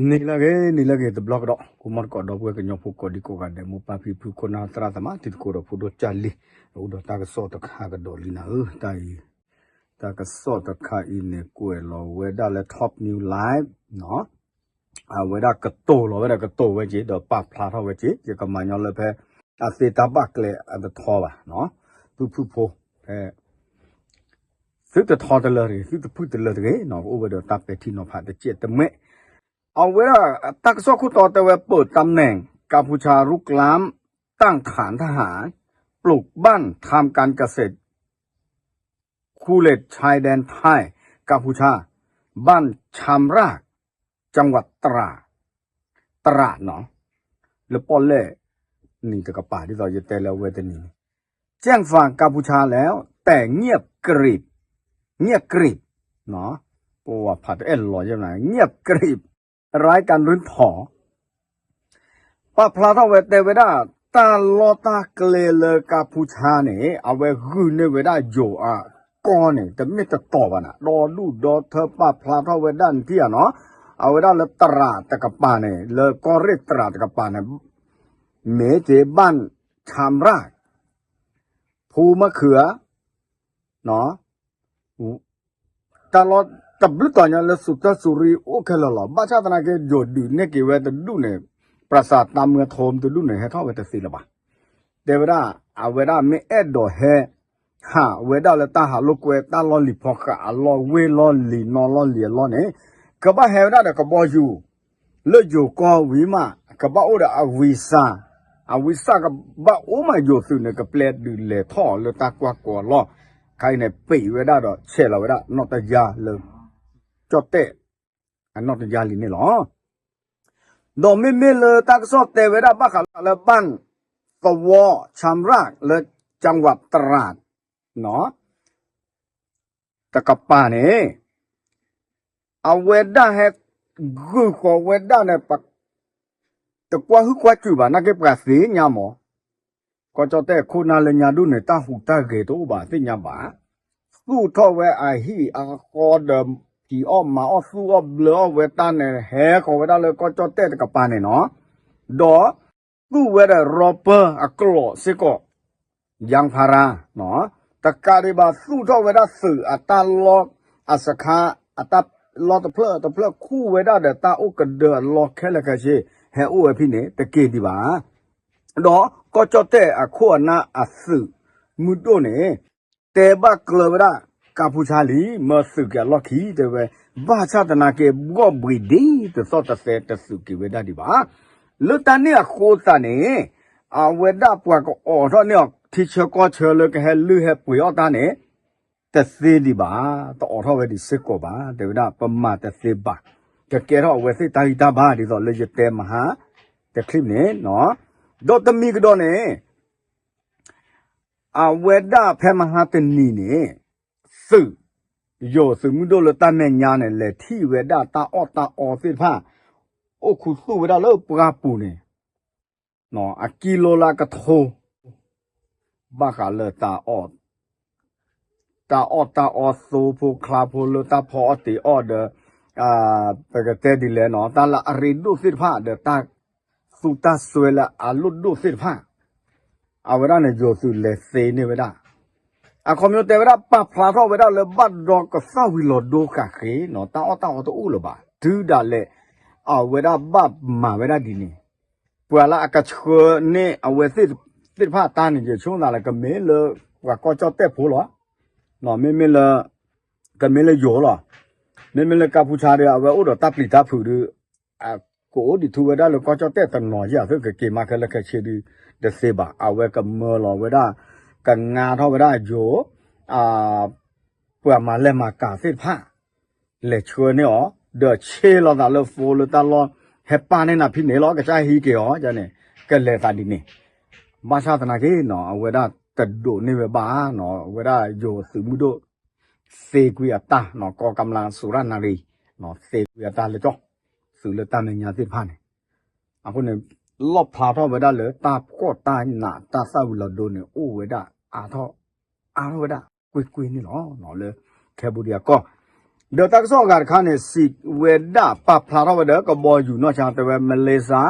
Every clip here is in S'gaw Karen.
နံၤလၢအဂ့ၤ နံၤလၢအဂ့ၤ တဘျီကဒီး ကိးမီၢ်သကိး ဒီပုၢ်ဝဲၢ်ကညီဖိကိးဒံကိးဂၤဒဲး မိၢ်ပၢ်ဖံဖု ခိၣ်နၢ်သရၣ်သမါ တံၤသကိးဒီးဖိဒိၣ်ကၢ်လံၤ အိၣ်ဒီးတၢ်ကစီၣ်တခါကဒီးလံနၤဧၢ တၢ်အံၤ တၢ်ကစီၣ်တခါအံၤန့ၣ် ကွဲးလီၤဝဲဒၣ်လၢ Top News Live အဝဲဒၣ်ကတိၤလီၤဝဲဒၣ် ကတိၤဝဲက့ၤ ဒီးပာ်ဖျါထီၣ်ဝဲက့ၤ ယကမၤညီလၢဖဲ အသ့တၢ်ဘၣ်ကျဲအတထီဘၣ် ဖုၣ်ဖုၣ်ဖိ ဖဲ သုတထီတလၢတဂ့ၤ သုတဖုၣ်တလၢတဂ့ၤ အိၣ်ဝဲဒီးတၢ်ပဲာ်ထံနီၤဖးတကဲးတမှဲး အဝဲဒၣ် တၢ်ကစီၣ်ခိၣ်တီတဲဝဲ เปิดตำแหน่ง กัมพูชารุกรานต์ ตั้งฐานทหาร ปลูกบ้านทำการเกษตร คูเลตชายแดนไทย กัมพูชา บ้านชามราก จังหวัดตราด ตราดနီၤ လၢပီၣ်လဲၣ် နံၤတကပၤ ဒ်သိးယတဲလၢအဝဲတနံၤန့ၣ် แจ้งฝั่งกัมพูชาแล้ว แต่เงียบกริบ เงียบกริบ ပဝဲဖးတအဲၣ်လီၤ เงียบกริบ ไร้การรื้อถอน ပာ်ဖျါထီၣ်ဝဲတဲဝဲဒၣ် တၢ်လီၢ်တၢ်ကျဲလၢကါပူၤဆါန့ၣ် အဝဲဂုာ်န့ၢ်ဝဲဒၣ်ယိၤအကီၢ်န့ၣ် တမ့ၢ်တတီၤဘၣ်နၤ ဒီဒူၣ်ဒီထၢပာ်ဖျါထီၣ်ဝဲဒၣ်နထံၣ်ဧါနီၤ အဝဲဒၣ်လၢတရးတကပၤန့ၣ် လၢကီၢ်ရ့ၣ်တရးတကပၤန့ၣ် မ့ၢ်က့ၤ บ้านชามราก ภูมะเขือ တၢ်လီၢ်တဘျုးတီၤညါလၢ သူတၢ်စူၤရံအိၣ်ခဲလၢာ်လီၤ. ဘၣ်ဆၣ်သနာ်က့ ယိၤဒုးနဲၣ်က့ၤဝဲတဒူၣ်န့ၣ် ပြၢ်စးတၢ်မၢထိတဒူၣ်န့ၣ် ဟဲထီၣ်ဝဲတသ့လၢၤဘၣ်. တဲဝဲဒၣ် အဝဲဒၣ်မ့ၢ်အဲၣ်ဒိးဟဲ ဟးဝဲဒၣ်လၢတၢ်ဟးလိာ်ကွဲ တၢ်လီၢ်လံၤဖီဃးအလီၢ် ဝ့ၢ်လီၢ်လံၤ နီၢ်လီၢ်လံၤအလီၢ်န့ၣ် ကဘၣ်ဟဲဝဲဒၣ်ဒီးကဘီယူၤ လၢယိၤကီၢ်ဝံၤမး ကဘၣ်အိၣ်ဒီးအဝံစါ အဝံစါကဘၣ်အိၣ်မး ယိၤသုးန့ၣ် ကပျဲဒုးလဲၤထီၣ်လၢတၢ်ကွၢ်ကီၤအလီၢ် ခါအံၤန့ၣ် ပံးဝဲဒၣ်ဒီးဆဲးလီၤဝဲဒၣ် နီၢ်တယါလၢ ကၠီၣ်တဲၣ် အနီၢ်တယါလံန့ၣ်လီၤ. ဒီးမ့မ့ၢ်လၢတၢ်ကစီၣ်တဲဝဲဒၣ်ဘၣ်ဃးလၢ บ้านสว ชามราก လၢ จังหวัดตราด တကပၤန့ၣ် အဝဲဒၣ်ဟဲ ဂုာ်ဃီၤဝဲဒၣ်န့ၣ် တကွၢ်ဟုၣ်ကွၢ်စူၣ်ဘၣ် နာ်က့ပှၤသ့ၣ်ညါမး ကီၢ်ကၠီၣ်တဲၣ်ခိၣ်နၢ်လၢညါဒူၣ်န့ၣ် တၢ်ဟူးတၢ်ဂဲၤတအိၣ်ဘၣ်သ့ၣ်ညါဘၣ်. သူၣ်ထီၣ်ဝဲအဟံၣ်အဃီဒီး ဖံးအီၣ်မၤအီၣ်သူၣ်အီၣ်ဘျၢအီၣ်ဝဲတၢ်န့ၣ် ဟဲဃီၤဝဲဒၣ်လၢကီၢ်ကၠီၣ်တဲၣ်တကပၤန့ၣ်နီၤ ဒီး သူၣ်ဝဲဒၣ် rubber အကျိးစ့ၢ်ကီး ယၣ်ဖါရါ တကးဒံးဘၣ် သူၣ်ထီၣ်ဝဲဒၣ်သုးအတၢ်လီၢ် အစခါ အတၢ်လီၢ်တဖျၢၣ်တဖျၢၣ်ခူၣ်ဝဲဒၣ်ဒီးတၢ်အိၣ်ကဒၢအလီၢ်ခဲလၢာ်ခဲဆ့ ဟဲအိၣ်ဝဲဖဲန့ၣ် တက့ၢ်ဒံးဘၣ်. ဒီးကီၢ်ကၠီၣ်တဲၣ်အခိၣ်အနၢ်အသုးမုၢ်ဒိၣ်န့ၣ် တဲဘၣ်ကျၢၤဝဲဒၣ် ကါပူၤဆါလံ မၢသုးက့ၤအလီၢ်ခံ တဲဝဲ ဘၣ်ဆၣ်သနာ်က့ ဘှီၣ်ဘှံးဒ့တသီၣ်တသဲတသုးက့ၤဝဲဒၣ်ဒံးဘၣ်. လၢတၢ်န့ၣ်အဃိသတးန့ၣ် အဝဲဒၣ်ပှၤကအိးထီၣ်န့ၢ်အီၤ ထံဆၢကီၢ်ဆၢလၢကဟဲလုၢ်ဟဲပှ့ၤအီၣ်တၢ်န့ၣ် တသ့ဒံးဘၣ်, တအိးထီၣ်ဝဲဒံးစ့ၢ်ကီးဘၣ်, တဲဝဲဒၣ်ပမၤတသ့ဘၣ်, ကကဲထီၣ်အဝဲသ့ၣ်တၢ်ဂံၢ်တၢ်ဘါဒ်သိးလၢယတဲမဟါတချံၣ်န့ၣ်, ဒီးတမံၤကဒီးန့ၣ် အဝဲဒၣ်ဖဲမဟါတနံၤန့ၣ် သုး, ယိၤသုးမုၢ်ဒိၣ်လၢတၢ်မဲာ်ညါန့ၣ် လဲၤထံၣ်ဝဲဒၣ်တၢ်အီၣ်တၢ်အီသ့ၣ်တဖၣ် အိၣ်ခူသူၣ်ဝဲဒၣ်လၢပှၢ်ပူၤန့ၣ် အကံလိလၢကထိ ဘၣ်ဃးလၢ တၢ်အီၣ်တၢ်အီသိဖိချါဖိလၢတၢ်ဖီအီၣ်တ့ၤအီၣ်ဒီး ပကတဲဒ်လဲၣ်နီၤ တၢ်လၢအရ့ဒိၣ်သ့ၣ်တဖၣ်ဒီး တၢ်သူတၢ်စွဲလၢအလိၣ်ဒိၣ်သ့ၣ်တဖၣ် အဝဲဒၣ်န့ၣ် ယိၤသုးလဲၤသ့န့ၢ်ဝဲဒၣ်, အခီပညီတဲဝဲဒၣ် ပာ်ဖျါထီၣ်ဝဲဒၣ်လၢဘၣ်ဒီကသၣ်ဝံၤလီၤဒိဃာ်ဃ့နီၤ တၢ်အီၣ်တၢ်အီတအိၣ်လၢၤဘၣ် တုၤဒၣ်လဲာ် အဝဲဒၣ်ဘၣ်မၤဝဲဒၣ်ဒ်န့ၣ်, ပှၤလၢအကဆှၢန့ၢ်အဝဲသ့ၣ်တဖၣ်တၢ်န့ၣ် ယဆိကမိၣ်သးလၢကမ့ၢ်လၢ ပှၤကီၢ်ကၠီၣ်တဲၣ်ဖိလီၤ, မ့မ့ၢ်လၢ ကမ့ၢ်လၢယိၤလီၤ, မ့မ့ၢ်လၢကါပူၤဆါဒီး အဝဲအိၣ်ဒီးတၢ်ပျံၤတၢ်ဖုးဒီး ကအိၣ်ဒံးထူဝဲဒၣ်လၢကီၢ်ကၠီၣ်တဲၣ်တနီၤယၤ သုကက့ၤမၤခဲလၢာ်ခဲဆ့ဒီး တသ့ဘၣ် အဝဲကမၢလီၤဝဲဒၣ် ကငါထီၣ်ဝဲဒၣ်ယိၤ ပှၤမၤလဲၢ်မၤကၤသ့ၣ်တဖၣ် လဲၤဆှၢန့ၢ်အီၤ ဒီးဆ့လီၤသးလၢဖိလၢတၢ်လီၢ် ဟဲပာ်န့ၢ်နၤဖဲန့ၣ်လီၤ ကစၢ်ဟံးက့ၤအီၤန့ၣ် ကလဲၤသးဒ်န့ၣ်, ဘၣ်ဆၣ်သနာ်က့နီၤ အဝဲဒၣ်တဒိးန့ၢ်ဝဲဘၣ်နီၤ အဝဲဒၣ်ယိၤသုးမုၢ်ဒိၣ် သ့ကွံာ်အတၢ်နီၤ ကီၢ်ကမျၢၢ်စူၤရၣ်နၣ်ရံၣ် သ့ကွံာ်အတၢ်လၢကၠီ သုးလၢတၢ်မဲာ်ညါသ့ၣ်တဖၣ်န့ၣ်, အဃိန့ၣ် လီၣ်ဖျါထီၣ်ဝဲဒၣ်လၢတၢ်ဖှီၣ်တၢ်နး တၢ်သၣ်ဝံၤလီၤဒိန့ၣ် အိၣ်ဝဲဒၣ်အါထီၣ် အါထီၣ်ဝဲဒၣ်ကွ့ၢ်ကွ့ၢ်န့ၣ်လီၤ လၢ Cambodia ကီၢ် ဒီးတၢ်ကစီၣ်အဂၤတခါန့ၣ် စံးဝဲဒၣ်ပာ်ဖျါထီၣ်ဝဲဒီးကဘီယူၤနီၢ်ဆါ တဲဝဲ Malaysia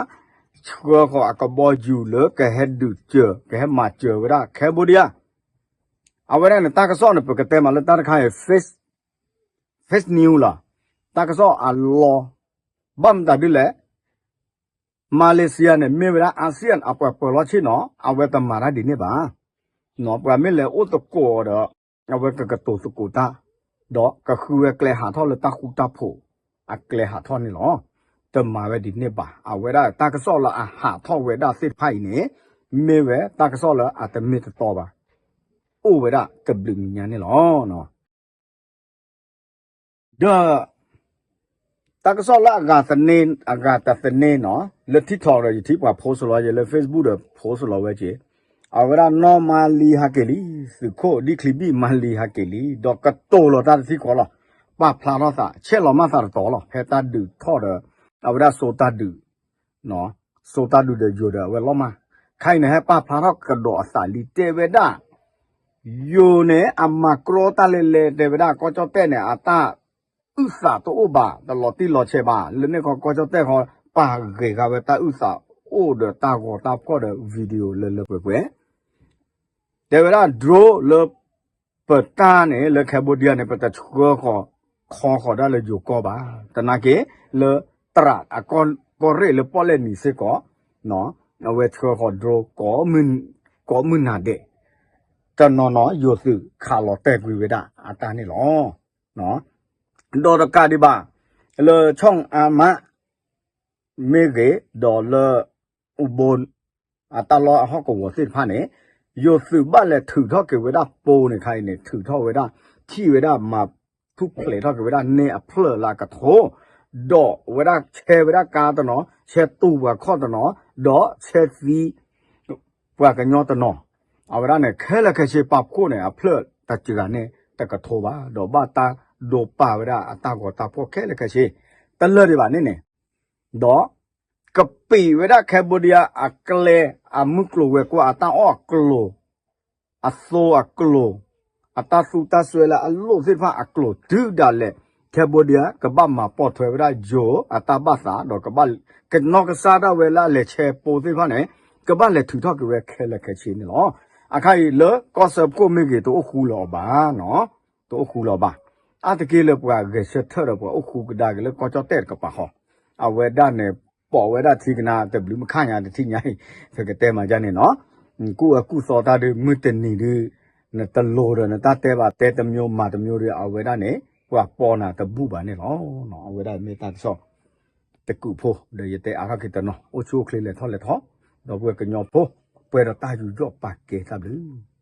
ဆှၢဃီၤအကဘီယူၤလၢကဟဲဒုးစၢၤ ကဟဲမၤစၢၤဝဲဒၣ် Cambodia အဝဲဒၣ်န့ၣ် တၢ်ကစီၣ်န့ၣ် ပကတဲမးလၢတၢ်တခါအံၤ fake news လီၤ. တၢ်ကစီၣ်အလီၤ. ဘၣ်မတၤဒ်လဲၣ် Malaysia န့ၣ် မ့ၢ်ဝဲဒၣ် ASEAN အပှၤပၢၤလီၢ်ဆ့ၣ်နီၤ အဝဲတမၤတၢ်ဒ်န့ၣ်ဘၣ်. ပှၤမ့ၢ်လဲၤအိၣ်သကိးဒီး အဝဲကကတိၤသကိးတၢ်, ဒီးကဃုဝဲကျဲဟးထီၣ်လၢတၢ်ဃူတၢ်ဖိးအကျဲဟးထီၣ်န့ၣ်လီၤ. တမၤဝဲဒ်န့ၣ်ဘၣ်. အဝဲဒၣ်တၢ်ကစီၣ်လၢအဟးထီၣ်ဝဲဒၣ်သ့ၣ်တဖၣ်အံၤန့ၣ် မ့ၢ်ဝဲတၢ်ကစီၣ်လၢအတမ့ၢ်တတီဘၣ်. အိၣ်ဝဲဒၣ်တဘျုးမံၤညါန့ၣ်လီၤ. ဒီး တၢ်ကစီၣ်လၢအဂၤသန့ အဂၤတသန့နီၤ လၢ TikTok ဒီးယထံၣ်ပှၤ post လီၤယဲ လၢ Facebook ဒီး post လီၤဝဲက့ၤ, အဝဲဒၣ်နီၢ်မၤလံဟးက့ၤလံ, သုးခိၣ်ဒံၣ်ချံဘံၣ်မၤလံဟးက့ၤလံ, ဒီးကတိၤလီၤတၢ်တထံၣ်ဃီလီၤ. ပာ်ဖျါထီၣ်သး ဆဲးလီၤမၢ်သးတတီၤလီၤ. ဖဲတၢ်ဒုးထီၣ်ဒီး အဝဲဒၣ်စိတၢ်ဒုး စိတၢ်ဒုးဒီးယိၤဒီးအဝဲလီၤမၢ်, ခဲအံၤန့ၣ် ဟဲပာ်ဖျါထီၣ်ကဒီးအသးလံ တဲဝဲဒၣ် ယိၤန့ၣ် အမၤကြီတၢ်လဲၤလဲၤ တဲဝဲဒၣ် ကီၢ်ကၠီၣ်တဲၣ်န့ၣ် အတၢ်အုၣ်သးတအိၣ်ဘၣ်, တလီၤတံၢ်လီၤဆဲးဘၣ်, လၢန့ၣ်ခီ ကီၢ်ကၠီၣ်တဲၣ်ခီ ပာ်ဂ့ၤဃာ်ဝဲတၢ်အုၣ်သးအိၣ်ဒီးတၢ်ဂီၤတၢ်ဖှီၣ်ဒီး video လၢလၢပှဲၤပှဲၤ တဲဝဲဒၣ် drone လၢ ပတၢ်န့ၣ် လၢ Cambodia န့ၣ် ပတဆှၢဃီၤခီဃီၤဒၣ်လၢယိၤကီၢ်ဘၣ်. တနာ်က့ လၢတရးအကီၢ်ရ့ၣ်လၢပီၣ်လဲၣ်နံၤစ့ၢ်ကီး အဝဲဆှၢဃီၤ drone ကိးမုၢ်နၤဒဲး တနီၤနီၤ ယိၤသုးခးလီၤတဲာ်ကွံာ်ဝဲဒၣ်အတၢ်န့ၣ်လီၤ. ဒီးတကးဒံးဘၣ် လၢ Chong Ama မ့ၢ်ဂ့ၤ ဒီးလၢ Ubon အတၢ်လီၢ်အဟီၣ်ကဝီၤသ့ၣ်တဖၣ်န့ၣ် ယိၤသုးဘၣ်လဲၤထုးထီၣ်က့ၤဝဲဒၣ်ပိန့ၣ် ခါအံၤန့ၣ် ထုးထီၣ်ဝဲဒၣ် ထံၣ်ဝဲဒၣ် မၤထူၣ်ဖျဲးထီၣ်က့ၤဝဲဒၣ်န့ၢ်အဖျၢၣ်လၢအကထိ, ဒီးဝဲဒၣ်ဆဲးဝဲဒၣ်ကါတနီၤ, ဆဲးတူၢ်ပှၤခီၣ်တနီၤ, ဒီးဆဲးသံ ပှၤကညီတနီၤ, အဝဲဒၣ်န့ၣ် ခဲလၢာ်ခဲဆ့ ပာ်ဖှိၣ်န့ၣ် အဖျၢၣ်တစှၤန့ၣ် တကထိဘၣ်, ဒီးဘၣ်တၢ်ဒိးပာ်ဝဲဒၣ်အတၢ်ဂီၤတၢ်ဖှီၣ်ခဲလၢာ်ခဲဆ့ တလၢာ်ဒံးဘၣ်န့ၣ်န့ၣ်, ဒီး ကပံာ်ဝဲဒၣ် Cambodia အကျဲ အမုၢ်ကျိၤဝဲၤကွာ် အတၢ်အီၣ်အကျိၤ အသိအကျိၤ, အတၢ်သူတၢ်စွဲလၢအလိၣ်သ့ၣ်တဖၣ်အကျိၤ တုၤဒၣ်လဲာ် Cambodia ကဘၣ်မၤပိာ်ထွဲဝဲဒၣ်ယိၤအတၢ်ဘၣ်သး ဒီးကဘၣ်ကနီၢ်ကစၢ်ဒၣ်ဝဲလၢအလဲၤဆဲးပိသ့ၣ်တဖၣ်န့ၣ် ကဘၣ်လဲၤထုးထီၣ်က့ၤဝဲခဲလၢာ်ခဲဆ့န့ၣ်လီၤ. အခါအံၤလၢကီၢ်စၢဖှိၣ်မ့ၢ်ဂ့ၤ တအိၣ်ဃူလၢၤအီၤဘၣ်နီၤ, တအိၣ်ဃူလၢၤအီၤဘၣ်. အါတက့ၢ်လၢပှၤဂဲၤဆၢထၢၣ်ဒီးပှၤအိၣ်ဃူကဒါက့ၤလၢကီၢ်ကၠီၣ်တဲၣ်တကပၤဃီ, အဝဲဒၣ်န့ၣ် ပိာ်ဝဲဒၣ်ထံကနါတဘျုးမုၢ်ခါညါတထံၣ်ညါအံၤ ပကတဲမၤဒ်န့ၣ်နီၤ, ကူၣ်ဝဲကူၣ်သီတၢ်ဒုး မုၢ်တနံၤဒုး နတလိၤဒီးနတၢ်တဲဘၣ် တဲတမျိုးမၤတမျိုးဒီး အဝဲဒၣ်န့ၣ် ပှၤပိာ်နၤတဘူၣ်ဘၣ်န့ၣ်လီၤ. အဝဲဒၣ်မ့ၢ်တၢ်ကစီၣ်တကုာ်ဖိ ဒီးယတဲအါထီၣ်က့ၤတနီၤ အိၣ်ဆူၣ်အိၣ်ချ့လဲၤထီၣ်လဲၤထီၣ် ဒီပုၢ်ဝဲၢ်ကညီဖိ ပှဲၤဒီးတၢ်ယူးယီၣ်ပာ်ကဲတၢ်ဘျုး